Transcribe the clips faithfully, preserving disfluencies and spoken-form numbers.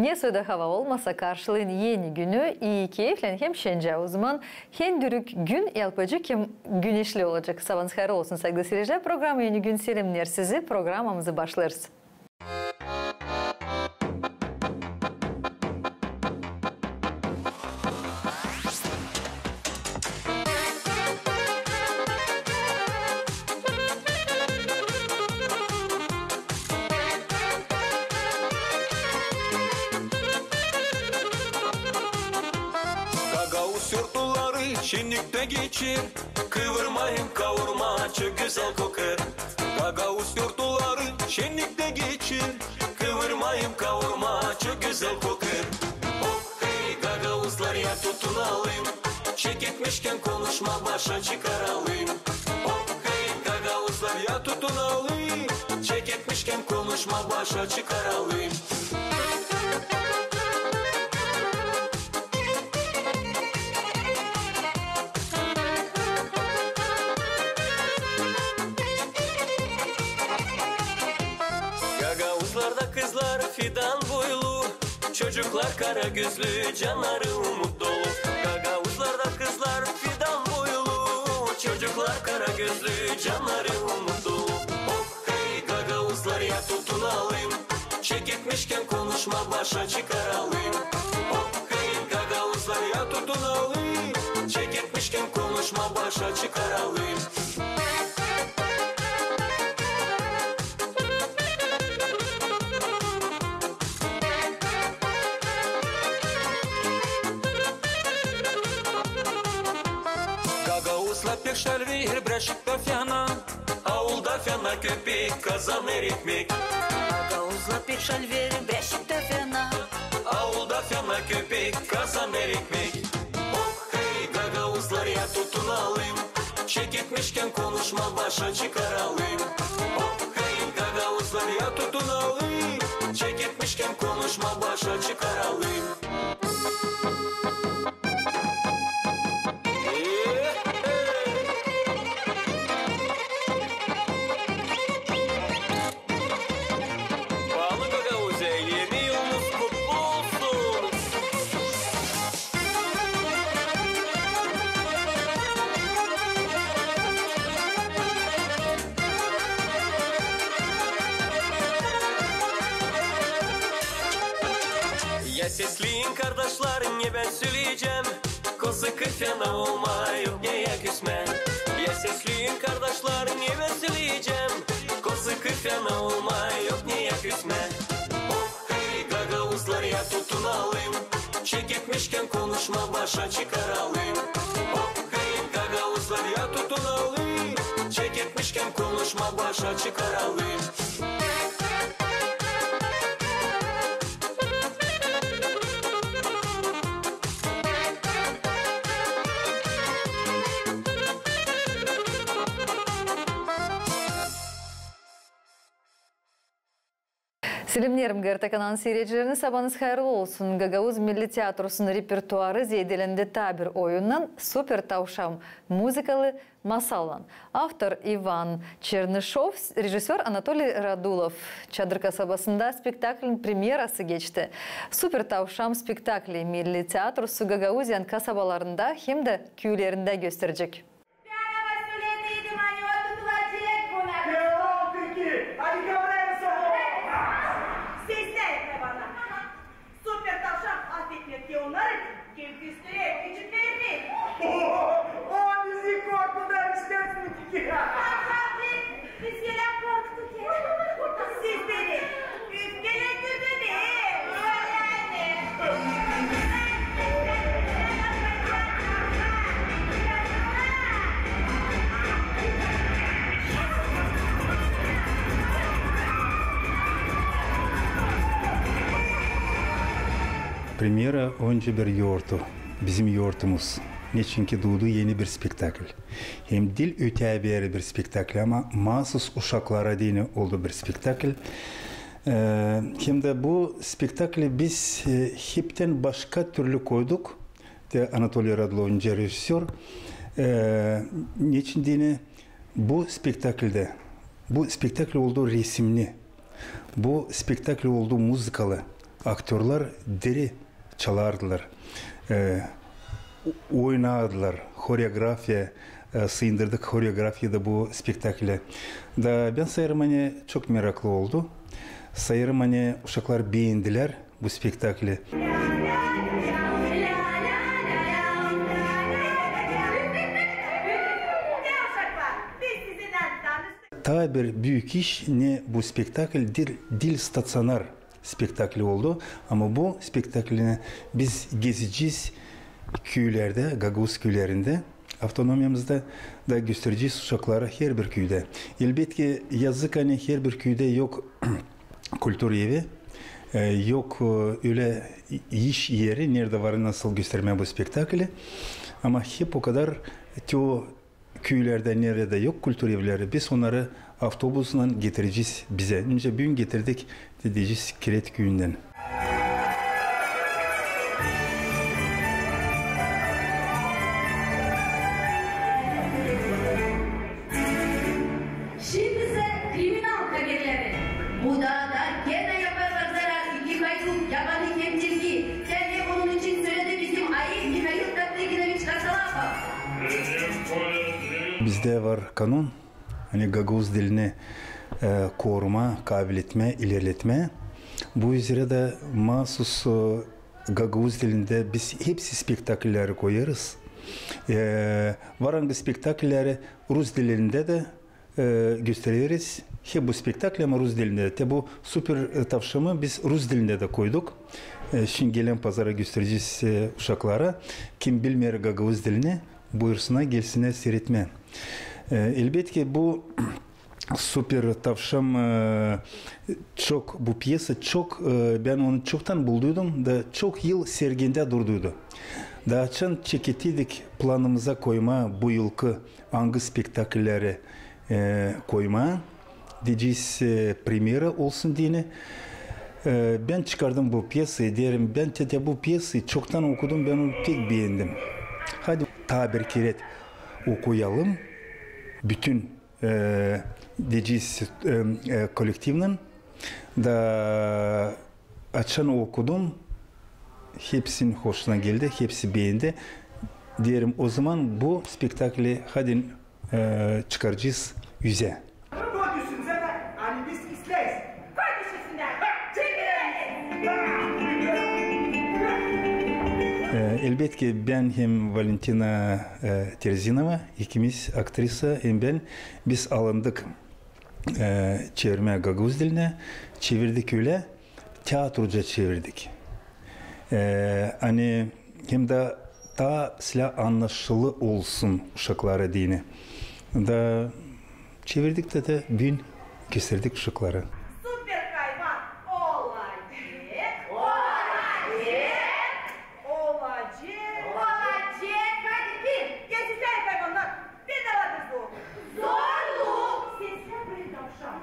Ne soy da hava olmasa, karşılayın eni günü ii keyflän hem şencä. O zaman hendürük gün yalpacık hem güneşli olacek. Sabanız hayırlı olsun, saygılı seyircilär. Programayı Eni gün selemnär sizi. Programamızı başlêêrız. Gagauz yortuları şenniktä geçer, kıvırma hem kavurma çok gözäl kokêr. Gagauz yortuları şenniktä geçer, kıvırma hem kavurma çok gözäl kokêr. Hop, hey, gagauzlar, ya tutunalım, çeketmişkän konuşma başa çıkaralım. Hop, hey, gagauzlar, ya tutunalım, çeketmişkän konuşma başa çıkaralım. Gagauzlarda kızlar fidan boylu, çocuklar kara gözlü, canları umut dolu. Gagauzlarda kızlar fidan boylu, çocuklar kara gözlü, canları umut dolu. Hop, hey, gagauzlar, ya tutunalım, çeketmişkän konuşma başa çıkaralım. Hop, hey, gagauzlar, ya tutunalım, çeketmişkän konuşma başa çıkaralım. Gagauzlar pek şalver, bräşik da fena, aulda fena köpek kazanêr ekmek. Gagauzlar pek şalver, bräşik da fena, aulda fena köpek kazanêr ekmek. Hop, hey, gagauzlar, ya tutunalım, çeketmişkän konuşma başa çıkaralım. Hop, hey, gagauzlar, ya tutunalım, çeketmişkän konuşma başa çıkaralım. Baalı Gagauziya, eni yılınız kutlu olsun! Ya sesleyin, kardaşlar, ne bän söleyecäm, kozakı fena olma, yok ne ya küsmä. Ya sesleyin, kardaşlar, ne bän söleyecäm, kozakı fena olma, yok ne ya küsmä. Hop, hey, gagauzlar, ya tutunalım, çeketmişkän konuşma başa çıkaralım. Hop, hey, gagauzlar, ya tutunalım, çeketmişkän konuşma başa çıkaralım. Selemneerim GRT kanalın siredicilerini, sabanız hayırlı olsun. Gagauz milli teatrosunun repertuarı zeedelendi taa bir oyunnan, Super Tavşan muzıkalı masallan. Avtor İvan Çernışov, rejissör Anatoliy Radulov. Çadır kasabasında spektaklin premerası geçti. Super Tavşan spektakli milli teatrosu Gagauziyanın kasabalarında hem dä küülerindä gösterecek. Bän ama sölediydim, ani o tutulacek buna. Ne oldu ki? Hadi kavrayın sonu. Seslenmä bana. Super Tavşan afetmedi onnarı, ki gösterer küçüklerini. O, o bizi korkudan isteer mi ki? Tavşan, biz gelä korktuk ya. Siz beni öfkelendirdiniz. Premera oyuncu bir yortu, bizim yortumuz. Neçinki duudu eni bir spektakl. Hem diil ötää beeri bir spektakl, ama maasuz uşaklara deyni oldu bir spektakl. E, hem dä bu spektakli biz, e, heptän başka türlü koyduk. Te Anatoliy Radulov, rejissör, e, neçin deyni bu spektaklde, bu spektakl oldu resimni, bu spektakl oldu muzıkalı. Aktörlar diri çalardılar, e, o-, oynardılar. Horeografiya, e, sıyındırdık horeografiyayı da bu spektakle. Da bän sayêrım, ani çok meraklı oldu. Sayêrım, ani uşaklar beendilär bu spektakli. Taa bir büük iş, ne bu spektakl diil, diil staţionar spektakli oldu, ama bu spektaklinä biz gezecez küülerdä, gagauz küülerindä, avtonomiyamızda, da gösterecez uşaklara herbir küüdä. Elbetki, yazık, ani herbir küüdä yok kultura evi, e, yok, e, ölä i-, iş eri, neredä var nasıl göstermää bu spektakli. Ama hep okadar te o küülerdä, neredä yok kultura evleri, biz onnarı avtobuslan getirecez bizä. Nicä büün getirdik, deyecez, Kiret küüyündän. Şindi sä kriminal haberleri. Bu daada genä yaparlar zarar iki haydut, yabanı hem tilki. Sän ne bunun için söledi bizim ayı Mihail Kovtılginoviç Kasalapov? Bizdä var kanun, ani gagauz dilini, e, korumaa, kabletmää, ilerletmää. Bu üzerä dä maasuz, e, gagauz dilindä biz hepsi spektaklleri koyêrız. E, var angı spektaklleri rus dilindä dä, e, göstereriz. Hep bu spektakli, ama rus dilindä. Te bu Super, e, tavşamı biz rus dilindä dä koyduk. E, şindi gelän pazara gösterecez, e, uşaklara. Kim bilmeer gagauz dilini, buyursunnar, gelsinnär siiretmää. E, elbetki, bu Super tavşam, e, çok, bu pyesa çok, e, bän onu çoktan bulduydum da çok yıl sergindä durduydu. Da açan çeketiydik planımıza koymaa bu yılkı angı spektaklleri, e, koymaa, deyecez, e, premyera olsun deyni. E, bän çıkardım bu pyesayı, deerim, bän te, te bu pyesayı çoktan okudum, bän onu pek beendim. Hadi taa bir kerä okuyalım bütün, e, deyecez, e, e, kolektivnän. Da açan okudum, hepsinin hoşuna geldi, hepsi beendi. Deerim, ozaman bu spektakli hadi, e, çıkaracez üzä. E, elbetki, bän hem Valentina, e, Terzinova, ikimiz, aktrisa hem bän, biz alındık, e, çevirmää gagauz dilinä, çevirdik ölä, teatruca çevirdik. E, ani hem dä taa sälä annaşılı olsun uşaklara deyni. Da çevirdik dä, dä büün gösterdik uşaklara. Super hayvan olacek. Olacek. Olacek. Olacek. Hadi bin. Gel sizlär hayvannar. Bedava bir zorluk. Zorluk. Sizlär bir tavşan.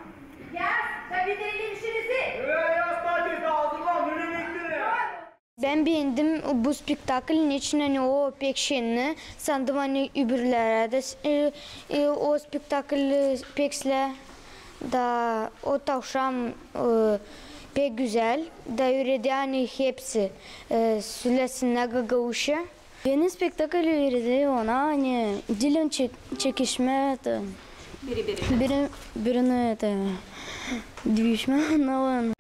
Yaz da bitirelim işimizi. Ee, yaz, hadi, hazırlan, yürü bekle. Bän beendim bu spektakl, neçin ani o pek şenni, sandım ani öbürlerä dä, e, e, o spektakl pek sälä, da o tavşan, e, pek gözäl, da üüredi ani hepsi, e, sölesinnär gagauzça. Beni spektakl üüredi ona, ani dilin çek-, çekişmää, te, biri-birinä, biri-birinä, te, düüşmää, onunnan.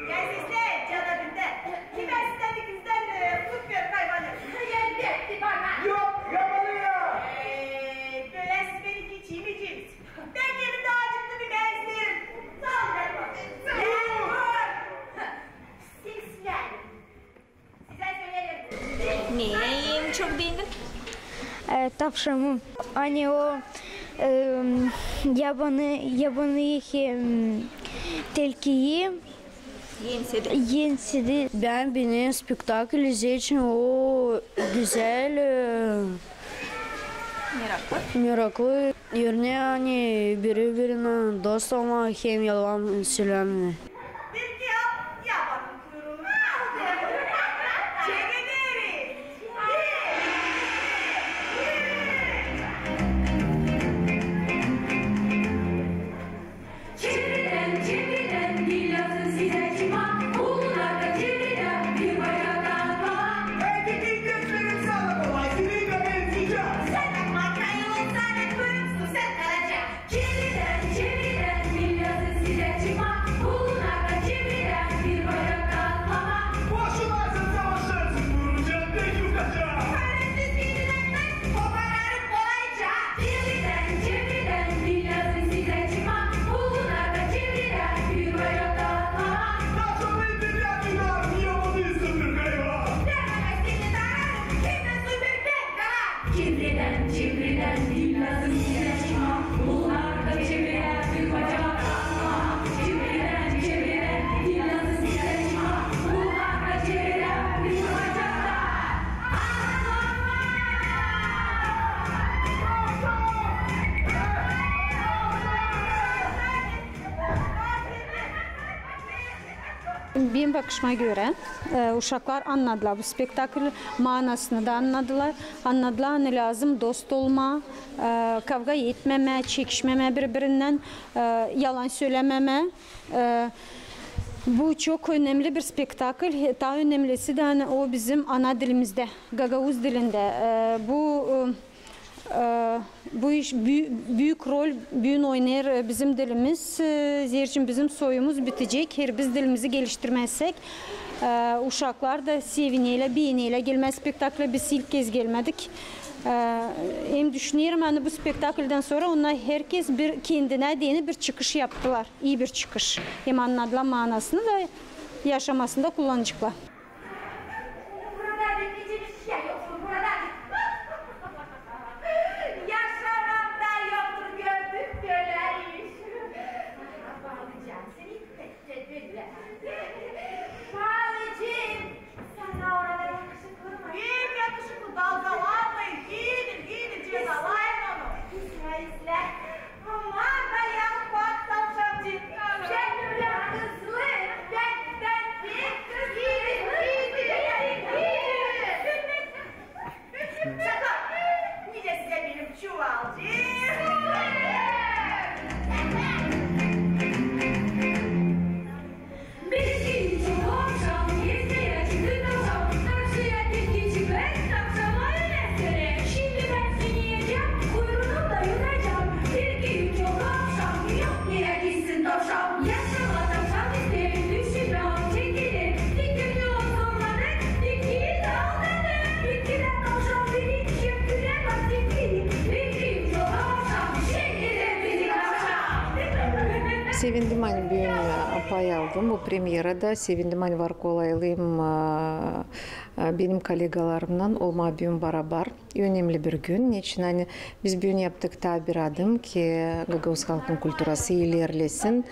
Gel sizlär, canım, kimä sizlär ikinizdän, e, super hayvanı? Elbetki bana. Yok, yabanı ya. Ee, bölä siz beni hiç imäyeceniz. Bän kendim dä acıktım, imeerim. Sağ ol, Berko. Berko. Sizlär. Sizä söleerim. Ne en çok beendin? E, tavşamı. Ani o, e, yabanı, yabanı hem tilkiyi ensedi. Ensedi. Bän beendim spektakl, zerä o gözäl, e, meraklı. Meraklı. Örneğin, ani biri-birinä dost olmak hem yalan sölämemek. Tilki al yabanın kuyruunu. Çekileriz. Benim bakışıma görä, e, uşaklar annadılar bu spektakl maanasını da annadılar. Annadılar, ani lääzım dost olmaa, e, kavga etmemää, çekişmemää biri-birindän, e, yalan sölememää. E, bu çok önemli bir spektakl. Taa önemlisi dä, ani o bizim ana dilimizdä, gagauz dilindä. E, bu, e, E, bu iş bü-, büük rol büün oynêêr, e, bizim dilimiz, e, zerçin bizim soyumuz bitecek, eer biz dilimizi geliştirmäzsäk. E, uşaklar da sevineerlär, beenerlär gelmää spektakla. Biz ilk kez gelmedik. E, hem düşünerim, ani bu spektakldan sora onnar herkez bir kendinä deyni bir çıkış yaptılar, ii bir çıkış. Hem annadılar maanasını da, yaşamasında kullanaceklar. Burada bitmeyecek bir şey yoktur, burada. Yaşamak da yoktur, gördük bölä iş. Bağlayacağım seni, tek tek bölä. Bağlayacağım. Sana orada yakışıklı mı? Pek yakışıklı, dalgalanmayın. Gidin, gidin, cezalayın onu. İzle, izle. Aman dayan, bak, tavşancık. Pek hızlı, pek, pek, pek hızlı. Şaka. Nicä sizä benim çuvalcık. Sevindim, ani büün, e, pay aldım bu premierada. Sevindim, ani var kolaylığım, e, e, benim kollegalarımnan olmaa büün barabar. Önemli bir gün. Neçin ani biz büün yaptık taa bir adım ki gagauz halkın kulturası ilerlesin.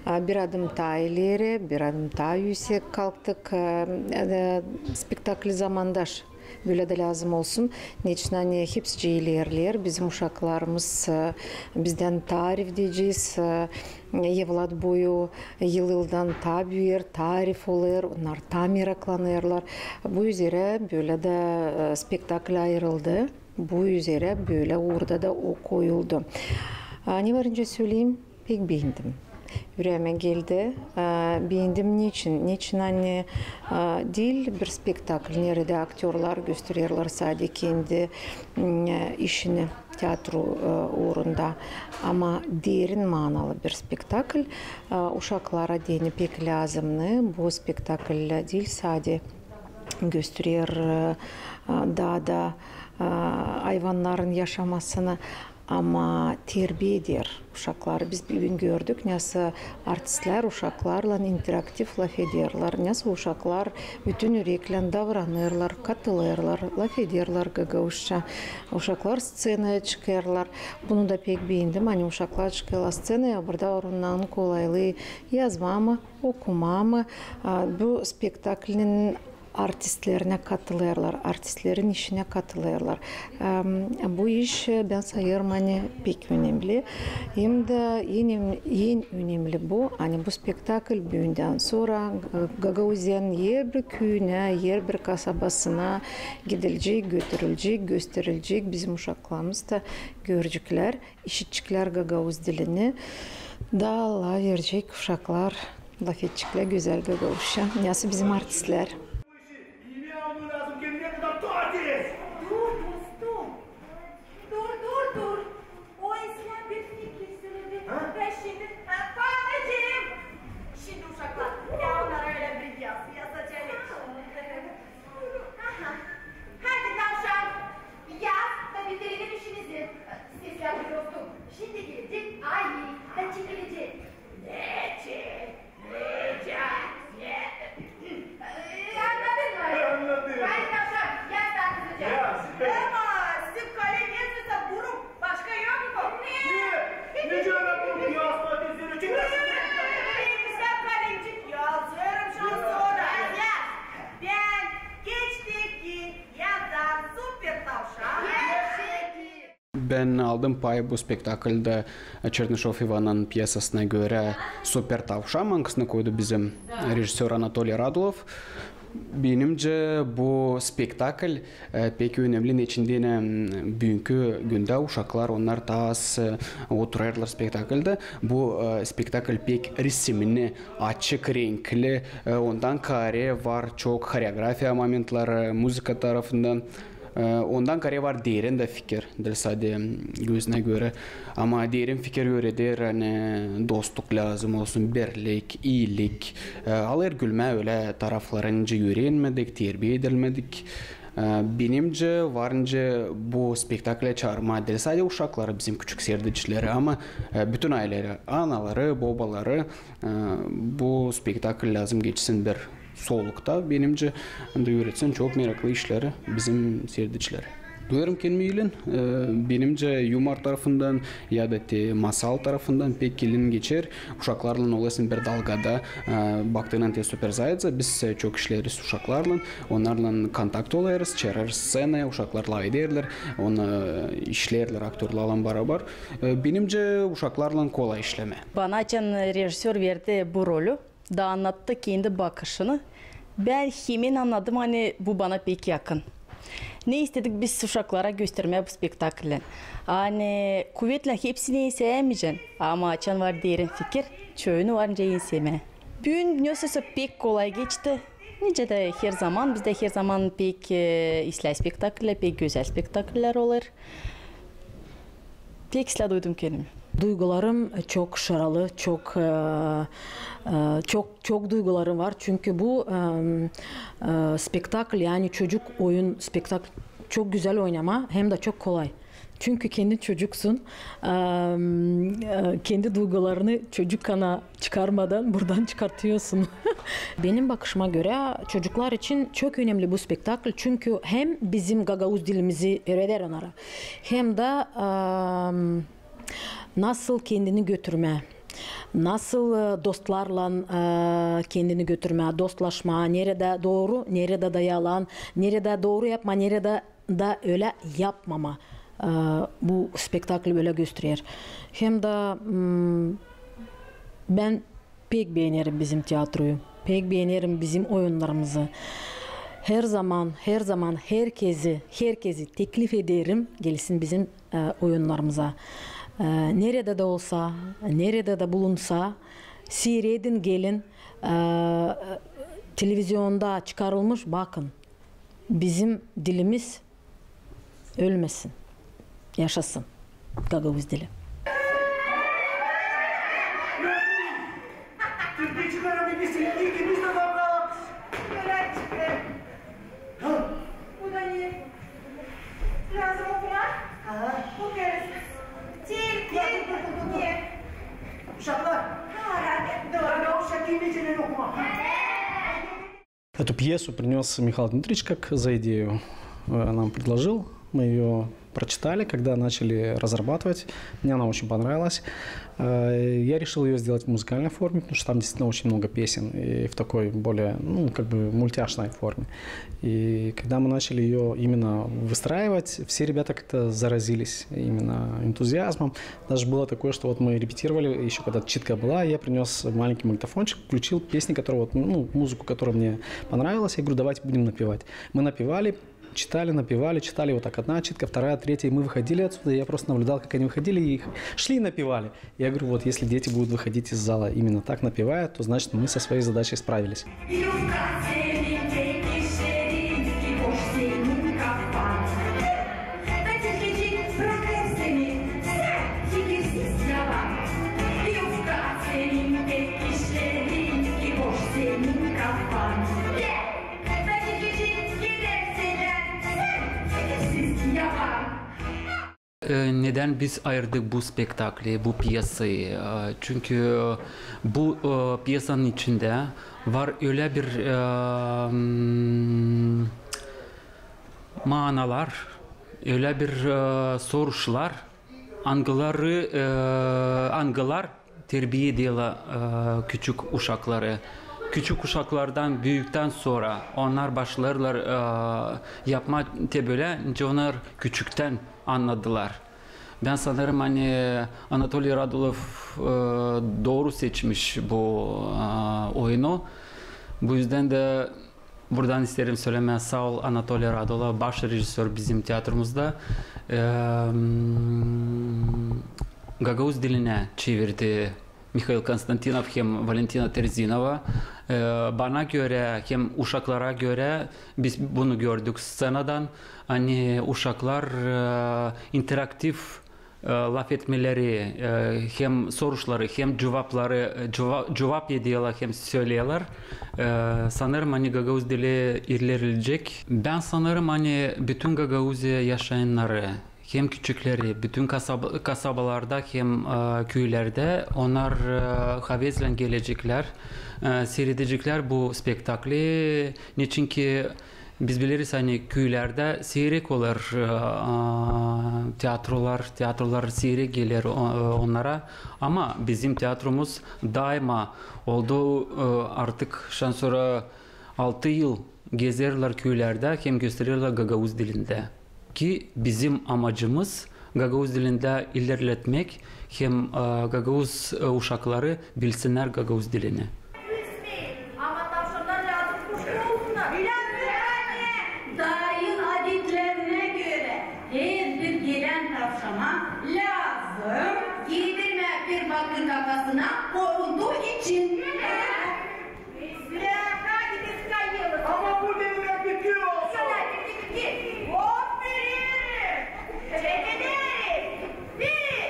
E, bir adım taa ileri, bir adım taa üüsek kalktık. E, e, spektakl zamandaş. Bölä dä lääzım olsun. Neçin ani hepsicii ilerleer. Bizim uşaklarımız, e, bizdän taarif deyecez, e, evlat boyu, yıl-yıldan taa büüyer, taarif olêr, onnar taa meraklanêrlar. Bu üzerä bölä dä, e, spektakl ayırıldı. Bu üzerä bölä uurda da o koyuldu. A, ne var nicä söleyim? Pek beendim. Üreemä geldi. E, beendim neçin? Neçin ani, e, diil bir spektakl, neredä aktörlar göstererlär sade kendi, m, e, işini teatru, e, uurunda. Ama derin maanalı bir spektakl. E, uşaklara deyni pek lääzımnı. Bu spektakl diil sade gösterer, e, e, daada, e, ayvannarın yaşamasını, ama terbiä eder uşakları. Biz büün gördük, nasıl artistlär uşaklarlan interaktiv lafederlär, nasıl uşaklar bütün üreklän davranêrlar, katılêrlar, lafederlär gagauzça. Uşaklar sţenaya çıkêrlar. Bunu da pek beendim, ani uşaklar çıkêrlar sţenaya, burada var onnarın kolaylıı yazmaa mı, okumaa mı, a, bu spektaklin artistlerinä katılêrlar, artistlerin işinä katılêrlar. Em, bu iş, e, bän sayêrım, ani pek önemli. Hem dä en, en önemli bu, ani bu spektakl büündän sora Ga-, Gagauziyanın herbir küüyünä, herbir kasabasına gidilecek, götürülecek, gösterilecek. Bizim uşaklarımız da göreceklär, işideceklär gagauz dilini. Daa lafedercek uşaklar, lafedeceklär gözäl gagauzça, nasıl bizim artistlär. Dur, dostum. Dur, dur, dur. O islää bir fikir söledi. Ha? Bän şindi, ha, Paanacıım! Şindi, uşaklar, ya onnara ölä bir yazı yazacam. Aha. Hadi, tavşan, yaz da bitirelim işimizi. Seslä, dostum. Şindi gelecek ayı da çekilecek. Neçin? Nicä? Ne? Ee, annadın mı? Annadım. Hadi, tavşan, yaz taa hızlıca. Ya, Bän aldım pay bu spektakldä Çernışov İvanın pyesasına görä Super tavşan, angısını koydu bizim rejissör Anatoliy Radulov. Benimcä, bu spektakl, e, pek önemli, neçin deyni, m, büünkü gündä uşaklar, onnar taa az, e, oturêrlar spektakldä. Bu, e, spektakl pek resimni, açık renkli, e, ondan kaarä var çok horeografiya momentleri, muzıka tarafından. E, ondan kaarä var derin dä fikir, diil sade gözünä görä. Ama derin fikir ödeder, ani dostluk lääzım olsun, birlik, iilik. E, alêr gülmää ölä taraflarını, nicä üürenmedik, terbiya edilmedik. E, benimcä, var nicä bu spektakla çaarmaa diil sade uşakları, bizim küçük siiredicileri, ama, e, bütün ayleleri, anaları, bobaları, e, bu spektakl lääzım geçsin bir solukta, benimcä, da üüretsin çok meraklı işleri bizim siiredicileri. Duyêrım kendimi ilin, e, benimcä, yumor tarafından ya da te masal tarafından pek ilin geçer. Uşaklarlan olêrsın bir dalgada, e, baktıınan te Super Zaytsa, biz, e, çok işleeriz uşaklarlan, onnarlan kontakt olêrız, çaarêrız sţenaya, uşaklar lafederlär, onu, e, işleerlär aktörlarlan barabar. E, benimcä, uşaklarlan kolay işlemää. Bana açan rejissör verdi bu rolü da annattı kendi bakışını, bän hemen annadım, ani bu bana pek yakın. Ne istedik biz uşaklara göstermää bu spektakllän? Ani kuvetlän hepsini enselemeyecän, ama açan var derin fikir, çoyunu var nicä enselemää. Büün, ne olsa, pek kolay geçti. Nicä dä her zaman, bizdä her zaman pek, e, islää spektakller, pek gözäl spektakller olêr. Pek islää duydum kendimi. Duygularım çok şaralı, çok, e, e, çok, çok duygularım var. Çünkü bu, e, e, spektakl, yani çocuk oyun spektakl çok gözäl oynamaa, hem dä çok kolay. Çünkü kendin çocuksun, e, e, kendi duygularını çocukkana çıkarmadan buradan çıkartıyorsun. Benim bakışıma görä, çocuklar için çok önemli bu spektakl, çünkü hem bizim gagauz dilimizi ödeder onnara, hem dä, am, nasıl kendini götürmää, nasıl, e, dostlarlan, e, kendini götürmää, dostlaşmaa, neredä dooru, neredä dä yalan, neredä dooru yapmaa, neredä dä ölä yapmamaa, e, bu spektakl ölä gösterer. Hem dä, m, bän pek beenerim bizim teatroyu, pek beenerim bizim oyunnarımızı. Her zaman, her zaman herkezi, herkezi teklif ederim, gelsin bizim, e, oyunnarımıza. E, neredä dä olsa, neredä dä bulunsa, siiredin, gelin, e, televizionda çıkarılmış, bakın. Bizim dilimiz ölmesin, yaşasın gagauz dili. Bu da ne? Lääzım okumaa? Aha. Bu kerä. Tek, tek, ne? Uşaklar. Ha, rahat. Dooru. Uşak kimicä okumaa. Эту пьесу принёс Михаил Дмитриевич как за идею, э, нам предложил. Мы её прочитали, когда начали разрабатывать. Мне она очень понравилась. Э, я решил её сделать в музыкальной форме, потому что там действительно очень много песен и в такой более, ну, как бы мультяшной форме. И когда мы начали её именно выстраивать, все ребята как-то заразились именно энтузиазмом. Даже было такое, что вот мы репетировали, ещё когда читка была, я принёс маленький магнитофончик, включил песни, которые вот, ну, музыку, которая мне понравилась. Я говорю, давайте будем напевать. Мы напевали, читали, напевали, читали, вот так одна читка, вторая, третья, и мы выходили отсюда, я просто наблюдал, как они выходили, и шли и напевали. Я говорю, вот если дети будут выходить из зала именно так, напевая, то значит мы со своей задачей справились. E, nedän biz ayırdık bu spektakli, bu pyesayı? E, çünkü bu, e, pyesanın içindä var ölä bir, e, m, manalar, ölä bir, e, soruşlar, angıları, e, angılar terbiya ederlär, e, küçük uşakları. Küçük uşaklardan büüktän sora onnar başlêêrlar, e, yapmaa te bölä, nicä onnar küçüktän annadılar. Bän sanêrım, ani Anatoliy Radulov, e, dooru seçmiş bu, e, oyunu. Bu üzdän dä buradan isteerim sölemää saa ol Anatoliy Radulova, baş rejissör bizim teatrumuzda. E, m, gagauz dilinä çevirdi Mihail Konstantinov hem Valentina Terzinova. E, bana görä hem uşaklara görä, biz bunu gördük sţenadan, ani uşaklar, e, interaktiv, e, lafetmeleri, e, hem soruşları, hem cuvapları, e, cuva-, cuvap edeerlär hem söleerlär. E, sanêrım, ani gagauz dili ilerleyecek. Bän sanêrım, ani bütün Gagauziya yaşayannarı, hem küçükleri, bütün kasab-, kasabalarda hem, e, küülerdä, onnar, e, havezlän geleceklär, e, siiredeceklär bu spektakli. Neçinki biz bileriz, ani küülerdä siirek olêr, e, a, teatrolar, teatrolar siirek geler o-, e, onnara. Ama bizim teatrumuz daima oldu, e, artık şansora altı yıl gezerlär küülerdä hem göstererlär gagauz dilindä. Ki bizim amacımız gagauz dilindä ilerletmäk hem, e, gagauz, e, uşakları bilsinnär gagauz dilini. Üzmeyin, ama tavşannar lääzım kuşku olsunnar. Daayın adetlerinä görä, herbir gelän tavşana lääzım giydirmää bir bakı kakasına koruntu için. Ama bu demek iki olsun. Aferin! Bir,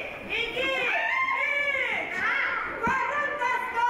iki, üç! Varın kaska!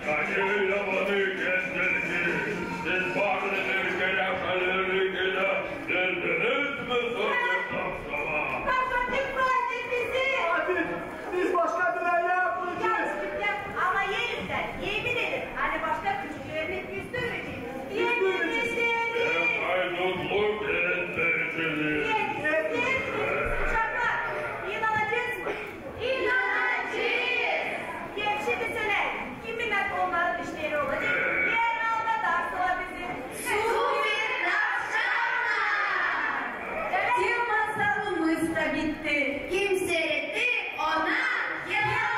Ani yabanı kestirdi, siz barını bir kerä şanelik edä bildiniz mi, soylu tavşannar? Tavşan çıkmayacek bizi. Abi, biz başka bir ay yapmayacez. Yanlışlık yap, ama heriflär, emin edin, ani başka küçüklerini biz dövecez. Biz dövecez. Hem haydutluk etmeyeceniz. Uşaklar, inanacez mi? İnanacez! Gel şindi sölä, kim bilmäz, onnarın işleri olacek. Herhalda dars ola bizim. Super tavşannar! Hem masalımız da bitti. Kim siiretti, ona yılan!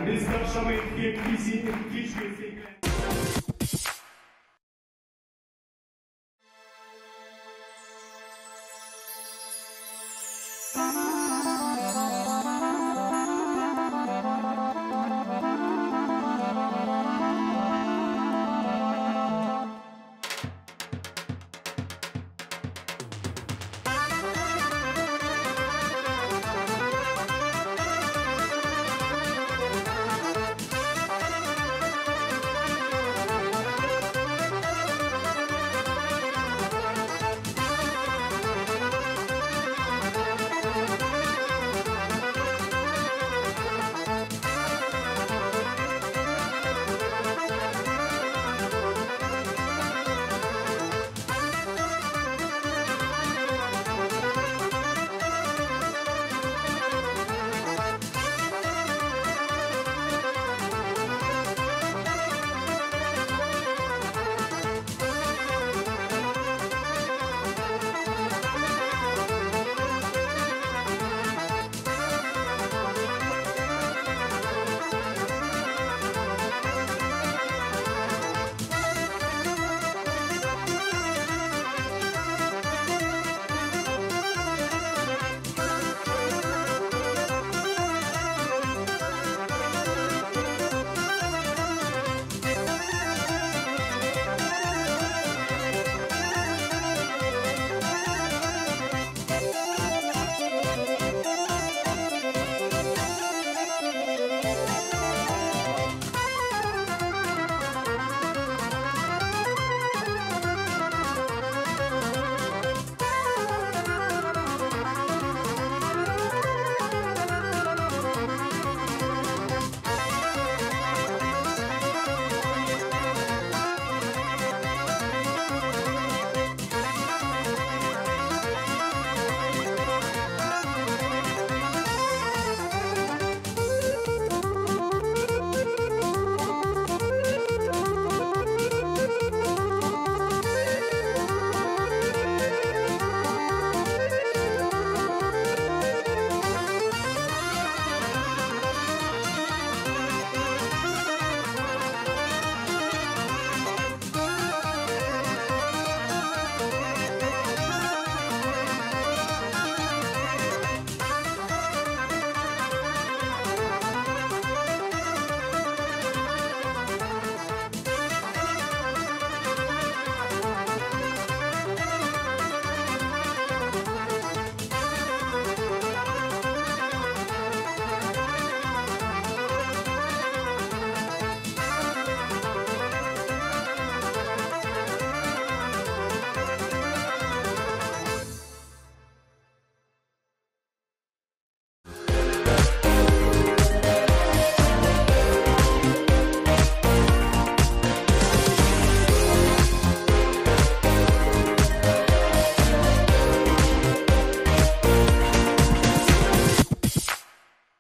Biz tavşannar, hem bizi hiç kimsey